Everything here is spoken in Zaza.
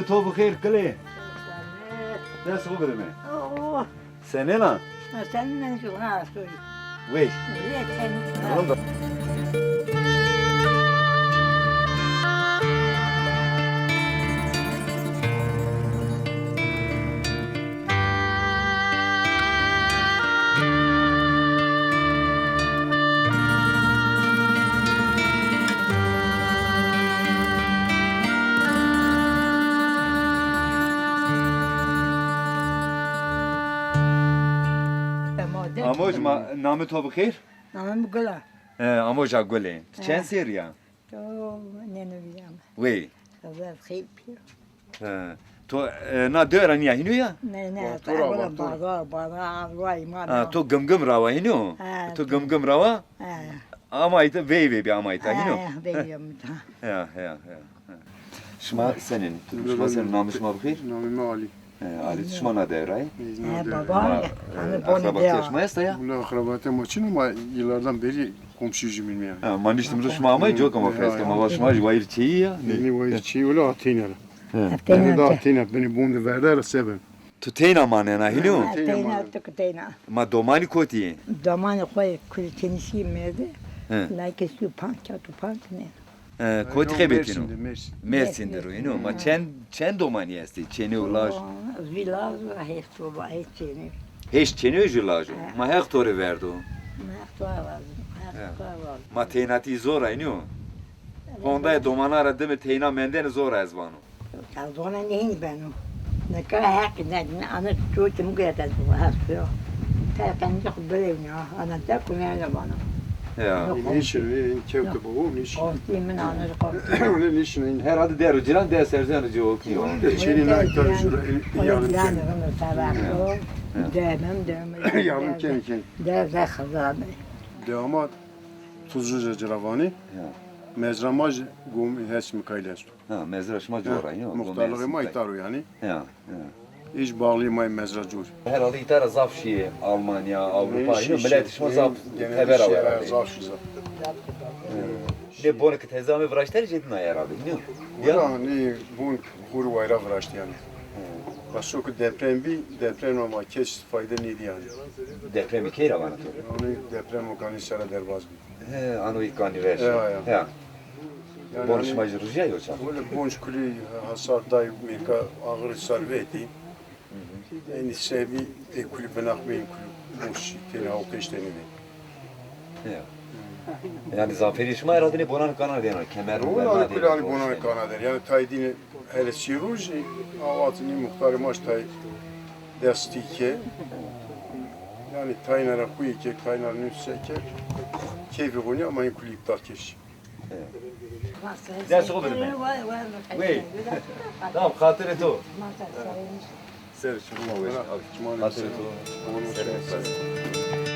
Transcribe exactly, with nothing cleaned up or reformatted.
To bi xêr kilê. Dest xo bidime. Oo. Senên a? Sen men ju ha soy. Wey. Wey, sen. Amoj, ma namê to bi xêr? Namê mi Gul a. E, Amoja Gulê. Ti çend serrî ya? To nêno vîyame. Wey. Xizir xîp. He. To, e, na dewe ra nîya hînû ya? Ne, ne, Batura, Batura. Batura, Batura, Batura, îman. Ha, to Gimgim ra wa hînû? Ha, to Gimgim ra wa? Ha. Ama îta veyvê bî ama îta hînû? Ha, veyvê bî. Ya, ya, ya, ya. Şima senên? Şima senên? Namê şima bi xêr? Namê mi Alî. E, Alî, şima na dewe ra yê? He, baba, e, akrabatîya şima esta ya? Buna akrabatiya ma çin ama yıllardan beri komşuyuz birbirine yani. Ha, ma niştim ro şima amay coka ma feske. Ma va şima jî wayir çêyî ya. Yeni wayir çêyî öyle Ateyna ra. He. Ateyna. Daha Ateyna beni bonde verdi ara seben. Tu teyna manena hînû? Ha, teyna, tu ki teyna. Ma domanî kotî yê? Domanî xo yê Kulî Tenîsî merde. He. Layke su pank, çatu pank ne. E, kotî xebetîno? Mersin de, Mersin. Mersin de ro hînû. Ma çend, çend domanî estê? Çênê û laj? Zî laj ra hêşt o, hêşt çênê. Hêşt çênê û jû laj o. He. Ma Heq to rê verdo. Ma Heq to rê razî. Ma Heq to rê razî. Ma teynatî zor a hînû? Hondayê domana ra dime teyna mendene zor a ez vano. Ya zona nehîn beno. Nika Heq ne, ne, ana çoğu kim gayet ez bu has yok. Terken yok böyle ne, ana da kumaya da bana. Ya. Nişin, kewte bu, nişin. Komşu min ana komşu. Öyle nişin. Herhalde der ciran der serzen yok. Çeni na kar jura yanım ken. Demem, demem. Yanım ken, ken. Der de xizane. Damat Tuzluca Ciravani. Ya. Mezra ma jî Gom Hes Mikail esto. Ha, mezra şima cor a, ya? Muxtarlığê ma îta ro yanî. Ya, ya. Hiç bağlı ma mezra cor. Herhalde îta ra zaf şîyê Almanya, Avrupa, yine millet şima zaf teber a. Zaf şî zaf. Ne bonê ki tezamê viraşter jêdina herhalde, ne? Ya. Nê bon xur wayra viraştî yanî. Baso ki deprem bî, deprem ama kes fayde nêdî yanî. Depremî key ra vana to? Yanî deprem o ganî sera derbaz bî. He, ano îkanî ver. Ya, ya. Ya. Bonê şima jî rijîya yo ça? Wele bonc kulî hasar day mêrka ağır sar vetî. Enî sebî ê kulî binax bê kulî boş têne o qeştenî de. Ya. Yanî zaferî şima herhalde nê bonan kana dêna, kemer. Wele kulî anî bonan kana der. Yanî tay dîne hele sî rojî avat nî muxtarê ma tay destî ke. Yanî tayna ra xuyê ke, tayna ra nusê ke. Keyfê xo nîya ama in kulî îptal keş. Dest xo bidime. Wey. Tamam, xatirê to. Ser çimû weş. Xatirê to. Ser.